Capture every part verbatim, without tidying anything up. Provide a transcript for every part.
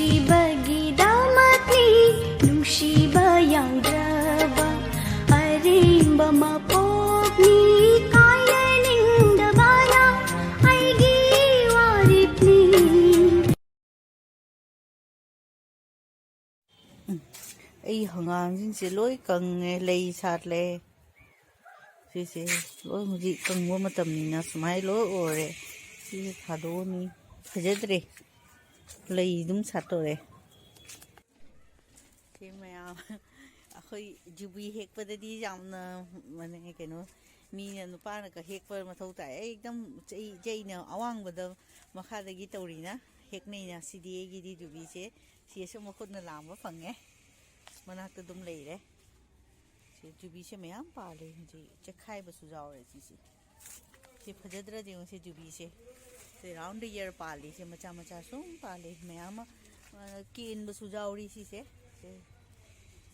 ꯅꯨꯡꯁꯤꯕꯒꯤꯗꯃꯛꯅꯤ, ꯅꯨꯡꯁꯤꯕ ꯌꯥꯎꯗ꯭ꯔꯕ ꯑꯔꯦꯝꯕ ꯃꯄꯣꯛꯅꯤ, ꯀꯥꯏꯔꯅꯤꯡꯗꯕꯅ ꯑꯩꯒꯤ ꯋꯥꯔꯦꯞꯅꯤ꯫ ꯑꯩ ꯍꯪꯒꯥꯝꯁꯤꯡꯁꯦ ꯂꯣꯏ ꯀꯪꯉꯦ, ꯂꯩ ꯁꯥꯠꯂꯦ꯫ ꯁꯤꯁꯦ ꯂꯣꯏ ꯍꯧꯖꯤꯛ ꯀꯪꯕ ꯃꯇꯝꯅꯤꯅ ꯁꯨꯃꯥꯏꯅ ꯂꯣꯏ ꯑꯣꯏꯔꯦ꯫ ꯁꯤꯁꯦ ꯊꯥꯗꯣꯛꯑꯅꯤ꯫ ꯐꯖꯗ꯭ꯔꯦ, ꯂꯩ ꯑꯗꯨꯝ ꯁꯥꯠꯇꯣꯔꯦ꯫ ꯁꯤ ꯃꯌꯥꯝ ꯑꯩꯈꯣꯏ ꯖꯨꯕꯤ ꯍꯦꯛꯄꯗꯗꯤ ꯌꯥꯝꯅ, ꯃꯅꯦ, ꯀꯩꯅꯣ, ꯃꯤꯅ, ꯅꯨꯄꯥꯅꯒ ꯍꯦꯛꯄ ꯃꯊꯧ ꯇꯥꯏ꯫ ꯑꯩ ꯑꯗꯨꯝ ꯆꯩ-, ꯆꯩꯅ ꯑꯋꯥꯡꯕꯗ ꯃꯈꯥꯗꯒꯤ ꯇꯧꯔꯤꯅ ꯍꯦꯛꯅꯩꯅ꯫ ꯁꯤꯗꯤ ꯑꯩꯒꯤꯗꯤ ꯖꯨꯕꯤꯁꯦ꯫ ꯁꯤꯁꯨ ꯃꯈꯨꯠꯅ ꯂꯥꯝꯕ ꯐꯪꯉꯦ꯫ ꯃꯅꯥꯛꯇ ꯑꯗꯨꯝ ꯂꯩꯔꯦ꯫ ꯁꯤ ꯖꯨꯕꯤꯁꯦ ꯃꯌꯥꯝ ꯄꯥꯜꯂꯦ ꯍꯧꯖꯤꯛ꯫ ꯆꯦꯛꯈꯥꯏꯕꯁꯨ ꯌꯥꯎꯔꯦ ꯁꯤꯁꯦ꯫ ꯁꯤ ꯐꯖꯗ꯭ꯔꯗꯤ ꯌꯦꯡꯉꯨ, ꯁꯤ ꯖꯨꯕꯤꯁꯦ꯫ ꯁꯤ round the year ꯄꯥꯜꯂꯤ꯫ ꯁꯤ ꯃꯆꯥ ꯃꯆꯥ ꯁꯨꯝ ꯄꯥꯜꯂꯤ꯫ ꯃꯌꯥꯝ ꯑꯃ, ꯑ, ꯀꯦꯟꯕꯁꯨ ꯌꯥꯎꯔꯤ ꯁꯤꯁꯦ꯫ ꯁꯤ,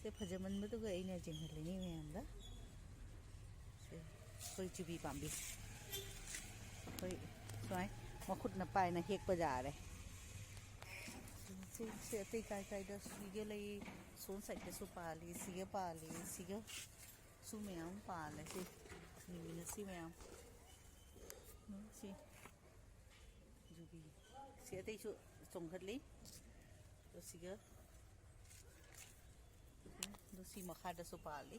ꯁꯤ ꯐꯖꯃꯟꯕꯗꯨꯒ ꯑꯩꯅ ꯌꯦꯡꯍꯜꯂꯤꯅꯤ ꯃꯌꯥꯝꯗ꯫ ꯁꯤ ꯑꯩꯈꯣꯏ ꯖꯨꯕꯤ ꯄꯥꯝꯕꯤ꯫ ꯑꯩꯈꯣꯏ ꯁꯨꯃꯥꯏ ꯃꯈꯨꯠꯅ ꯄꯥꯏꯅ ꯍꯦꯛꯄ ꯌꯥꯔꯦ꯫ ꯁꯤ, ꯁꯤ ꯑꯇꯩ ꯀꯥꯏ ꯀꯥꯏꯗ ꯁꯤꯒ ꯂꯩ, ꯁꯣꯝ sideꯇꯁꯨ ꯄꯥꯜꯂꯤ, ꯁꯤꯒ ꯄꯥꯜꯂꯤ, ꯁꯤꯒ ꯁꯨ ꯃꯌꯥꯝ ꯄꯥꯜꯂꯦ꯫ ꯁꯤ ꯌꯦꯡꯉꯤꯅ ꯁꯤ ꯃꯌꯥꯝ꯫ ꯎꯝ, ꯁꯤ ꯖꯨꯕꯤ꯫ ꯁꯤ ꯑꯇꯩꯁꯨ ꯆꯣꯡꯈꯠꯂꯤ꯫ ꯑꯗꯣ ꯁꯤꯒ, ꯑꯗꯣ ꯁꯤ ꯃꯈꯥꯗꯁꯨ ꯄꯥꯜꯂꯤ꯫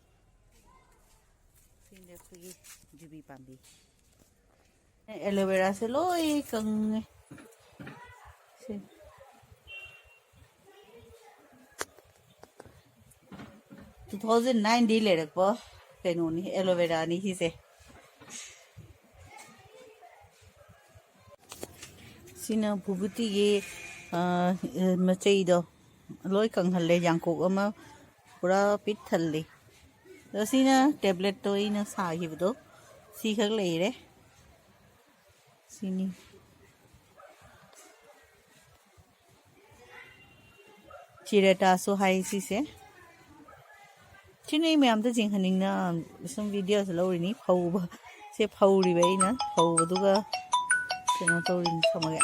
ꯁꯤꯅ ꯑꯩꯈꯣꯏꯒꯤ ꯖꯨꯕꯤ ꯄꯥꯝꯕꯤ꯫ ꯑꯦꯂꯣ ꯚꯦꯔꯥꯁꯦ ꯂꯣꯏ ꯀꯪꯉꯦ꯫ ꯁꯤ two thousand nineꯗꯤ ꯂꯩꯔꯛꯄ ꯀꯩꯅꯣꯅꯤ, ꯑꯦꯂꯣ ꯚꯦꯔꯥꯅꯤ ꯁꯤꯁꯦ꯫ ꯁꯤꯅ ꯚꯨꯕꯨꯇꯤꯒꯤ, ꯑ, ꯃꯆꯩꯗꯣ ꯂꯣꯏ ꯀꯪꯍꯜꯂꯦ꯫ ꯌꯥꯡꯀꯣꯛ ꯑꯃ ꯄꯨꯔꯥ ꯄꯤꯛ ꯊꯜꯂꯤ꯫ ꯑꯗꯣ ꯁꯤꯅ tabletꯇꯣ ꯑꯩꯅ ꯁꯥꯈꯤꯕꯗꯣ, ꯁꯤꯈꯛ ꯂꯩꯔꯦ꯫ ꯁꯤꯅꯤ꯫ ꯆꯤꯔꯦꯇꯥꯁꯨ ꯍꯥꯏ ꯁꯤꯁꯦ꯫ ꯁꯤꯅ ꯑꯩ ꯃꯌꯥꯝꯗ ꯌꯦꯡꯍꯟꯅꯤꯡꯅ ꯁꯨꯝ videoꯁꯦ ꯂꯧꯔꯤꯅꯤ꯫ ꯐꯧꯕ, ꯁꯦ ꯐꯧꯔꯤꯕ ꯑꯩꯅ ꯐꯧꯕꯗꯨꯒ ꯀꯩꯅꯣ ꯇꯧꯔꯤꯅꯤ, ꯊꯝꯃꯒꯦ꯫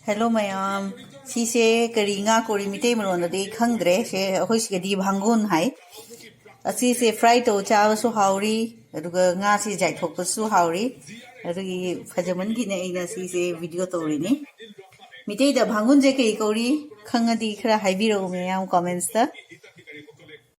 ꯍꯦꯜꯂꯣ ꯃꯌꯥꯝ, ꯁꯤꯁꯦ ꯀꯔꯤ ꯉꯥ ꯀꯧꯔꯤ? ꯃꯤꯇꯩ ꯃꯔꯣꯟꯗꯗꯤ ꯈꯪꯗ꯭ꯔꯦ꯫ ꯁꯦ ꯑꯩꯈꯣꯏ ꯁꯤꯒꯗꯤ ꯚꯥꯡꯒꯨꯟ ꯍꯥꯏ꯫ ꯑꯁꯤꯁꯦ ꯐ꯭ꯔꯥꯏ ꯇꯧ ꯆꯥꯕꯁꯨ ꯍꯥꯎꯔꯤ, ꯑꯗꯨꯒ ꯉꯥꯁꯤ ꯖꯥꯏꯊꯣꯛꯄꯁꯨ ꯍꯥꯎꯔꯤ꯫ ꯑꯗꯨꯒꯤ ꯐꯖꯃꯟꯒꯤꯅ ꯑꯩꯅ ꯁꯤꯁꯦ ꯚꯤꯗꯤꯑꯣ ꯇꯧꯔꯤꯅꯤ꯫ ꯃꯤꯇꯩꯗ ꯚꯥꯡꯒꯨꯟꯁꯦ ꯀꯔꯤ ꯀꯧꯔꯤ? ꯈꯪꯉꯗꯤ ꯈꯔ ꯍꯥꯏꯕꯤꯔꯛꯎ ꯃꯌꯥꯝ ꯀꯣꯃꯦꯟꯁꯇ꯫